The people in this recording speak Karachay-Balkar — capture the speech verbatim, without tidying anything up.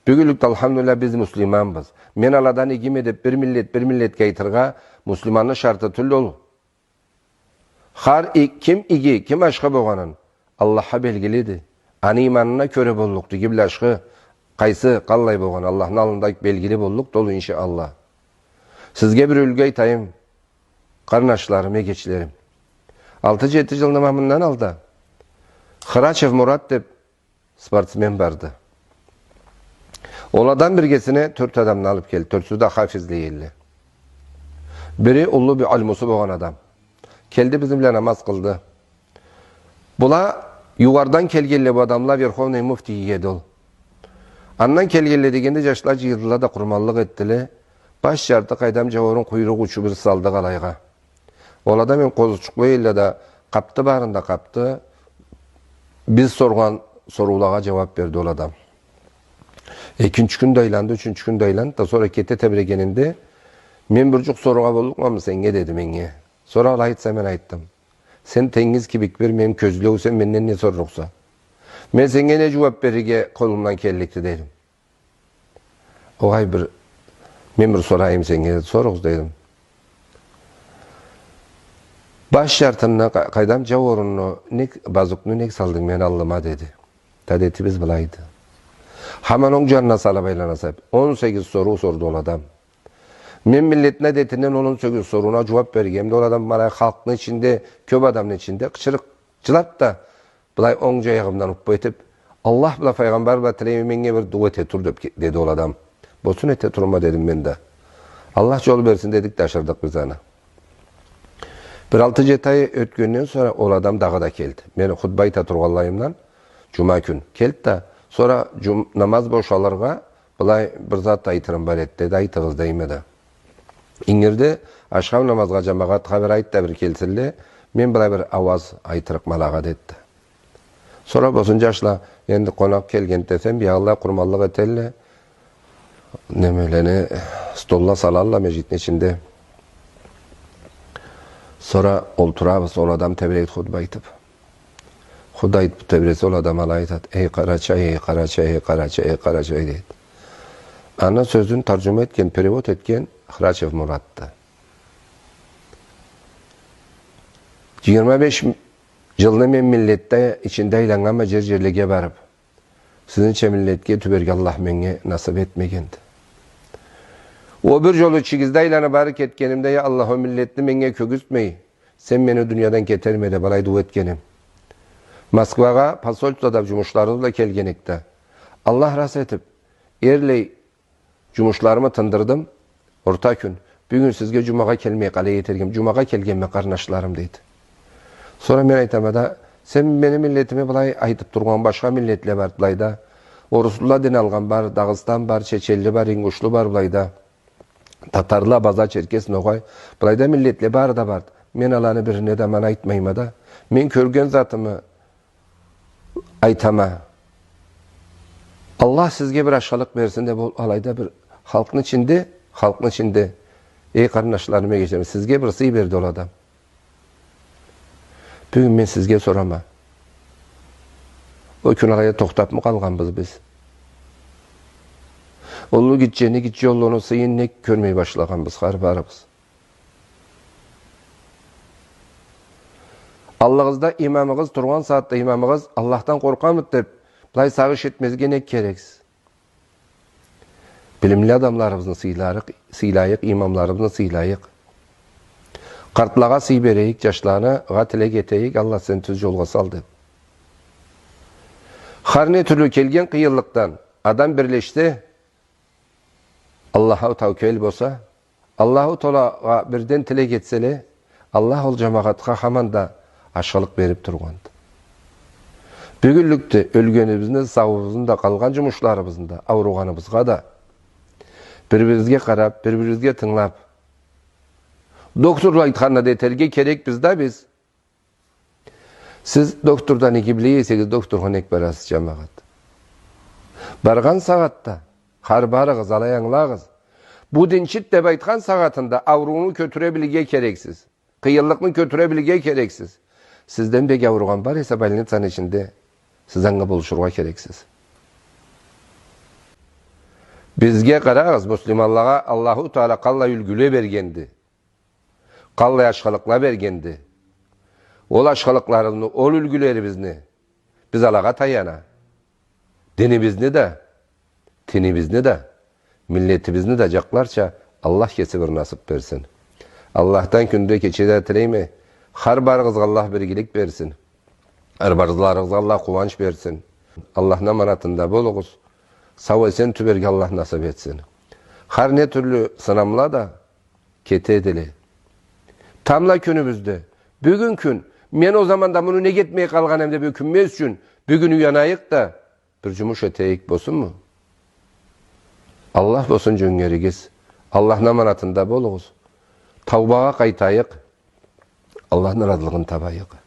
Бюгюнлюкде, алхамдулиллях, биз муслиманбыз. Мен аладан игиме деп бир миллет бир миллетге айтыргъа, муслиманны шарты тюлдю ол. Хар и-, ким иги, ким ашхы болгъанын Аллахха белгилиди. Аны иманына кёре боллукъду, иги бла ашхы, къайсы, къаллай болгъаны Аллахны аллында белгили боллукъду ол, иншаАллах. Сизге бир юлгю айтайым, къарнашларым, эгечлерим. Алты-джети джылны ма мындан алда Храчев Мурат деп спортсмен барды. Ол адам биргесине тёрт адамны алып келди. Тёртюсю да хафизле элле. Бири уллу бир илмусу болгъан адам. Келди, бизни бла намаз къылды. Была югъардан келгенле бу адамла, верховный муфтий эди ол. Андан келгенле дегенде, джашла джыйылдыла да къурманлыкъ этдиле. Баш джарты, къайдам, джауурун къуйрукъ учу бир салдыкъ алайгъа. Ол адам эм къозучукълу элле да къапды, барын да къапды. Биз соргъан соруулагъа джууап берди ол адам. Экинчи кюн да айланды, ючюнчю кюн да айланды да, сора кете тебирегенинде, мен бир джукъ сорургъа боллукъмамы сеннге, деди меннге. Сора алай айтса, мен айтдым. Сен тенгиз кибик бир, мен кёзлеу, сен менден не сорлукъса? Мен сеннге не джууап берирге къолумдан келликди, дедим. Огъай, бир, мен бир сорайым сеннге, деди. Соругъуз, дедим. Баш джартыны, къа-, къайдам, джауурунну, нек, базукну нек салдынг мени аллыма, деди. Да, деди, биз былайды. Хаман онг джанына салып айланаса, он сегиз соруу сорду ол адам. Мен миллетни адетинден он сегиз сорууна джууап бергеним да, ол адам былай халкъны ичинде, кёп адамны ичинде къычырыкъ джылап да, былай онг джаягъымдан уппа этип, Аллах бла, файгъамбар бла тилейме, меннге бир дуа эте тур деп ке-, деди ол адам. Болсун, эте турма, дедим мен да. Аллах джол берсин дедик да, ашырдыкъ биз аны. Бир алты-джети ай ётгенден сора ол адам дагъыда келди. Мен хутба айта тургъанлайымдан, джума кюн келди да, сора джум-, намаз бошалыргъа, былай бир зат айтырым бар эди, деди, айтыгъыз, дейме да. Ингирде ашхам намазгъа джамагъатха бир айт да, бир келсинле, мен былай бир ауаз айтырыкъма алагъа, деди. Сора болсун, джашла, энди къонакъ келген десем, биягъыла къурманлыкъ этелле, немелени, столла салалла межгитни ичинде. Сора олтурабыз, ол адам тебирейди хутба айтып. Хутба айтып тебиресе, ол адам алай айтады: «Эй, Къарачай, эй, Къарачай, эй, Къарачай, эй, Къарачай», — дейди. Аны сёзюн таржума этген, перевод этген Храчев Муратды. Джыйырма беш джылны мен миллетни ичинде айланнганма, джер-джерлеге барып. Сизнича миллетге тюберге Аллах меннге насып этмегенди. Ол бир джолу ичигизде айланып ары кетгенимде: «Я Аллах, ол миллетни меннге кёргюзтмей, сен мени дуниядан кетерме», — деп алай дуа этгеним. Москвагъа посольствода джумушларыбыз бла келген эдик да, Аллах разы этип, эрлай джумушларымы тындырдым. Орта кюн: «Бюгюн сизге джумагъа келмей къалай этерге эдим, джумагъа келгенме, къарнашларым», — дейди. Сора мен айтама да: «Сен мени миллетиме былай айтып тургъан, башха миллетле бар былайда. Оруслула дин алгъан бар, Дагъыстан бар, чеченли бар, ингушлу бар былайда. Татарла, абаза, черкес, ногъай. Былайда миллетле бары да бар. Мен аланы бирине да аман айтмайма да. Мен кёрген затымы айтама. Аллах сизге бир ашхылыкъ берсин», — деп, ол алайда бир халкъны ичинде, халкъны ичинде, эй къарнашларым, эгечлерим, сизге бир сый берди ол адам. Бюгюн мен сизге сорама. Ол кюн алайда тохтапмы къалгъанбыз биз? Уллу гитчени, гитче уллуну сыйын нек кёрмей башлагъанбыз хар барыбыз? Аллыгъызда имамыгъыз тургъан сагъатда, имамыгъыз Аллахдан къоркъамыды деп, былай сагъыш этмезге нек керексиз? Билимли адамларыбызны сыйларыкъ, сыйлайыкъ, имамларыбызны сыйлайыкъ. Къартлагъа сый берейик, джашлагъа тилек этейик, Аллах сени тюз джолгъа сал деп. Хар не тюрлю келген къыйынлыкъдан адам бирлешсе, Аллахха таукел болса, Аллаху Таалагъа бирден тилек этселе, Аллах ол джамагъатха хаман да ашхылыкъ берип тургъанды. Бюгюнлюкде ёлгенибизни, сауубузну да, къалгъан джумушларыбызны да, ауругъаныбызгъа да бир-бирибизге къарап, бир-бирибизге тынгылап, докторла айтханны да этерге керекбиз да биз. Сиз доктордан иги биле эсегиз, докторгъа нек барасыз, джамагъат? Баргъан сагъатда, хар барыгъыз, алай ангылагъыз. Бу динчид деп айтхан сагъатында аурууну кётюре билирге керексиз. Къыйынлыкъны кётюре билирге керексиз. Сизден бек ауругъан бар эсе больницаны ичинде, сиз анга болушургъа керексиз. Бизге къарагъыз, муслиманлагъа Аллаху Таала къаллай юлгюле бергенди. Къаллай ашхылыкъла бергенди. Ол ашхылыкъларыбызны, ол юлгюлерибизни биз алагъа таяна. Динибизни да, тинибизни да, миллетибизни да джакъларча Аллах кеси бир насыб берсин. Аллахдан кюнде, кечеде тилейме, хар барыгъызгъа Аллах бир игилик берсин. Хар барыгъызгъа Аллах къууанч берсин. Аллахны аманатында болугъуз. Сау-эсен тюберге Аллах насыб этсин. Хар не тюрлю сынамла да кетедиле. Тамбла кюнюбюзде, бюгюн кюн, мен ол заманда муну нек этмей къалгъанем деб ёкюнмез ючюн, бюгюн уянайыкъ да, бир джумуш этейик, болсунму? Аллах болсун джёнгеригиз. Аллахны аманатында болугъуз. Таубагъа къайтайыкъ. Аллахны разылыгъын табайыкъ.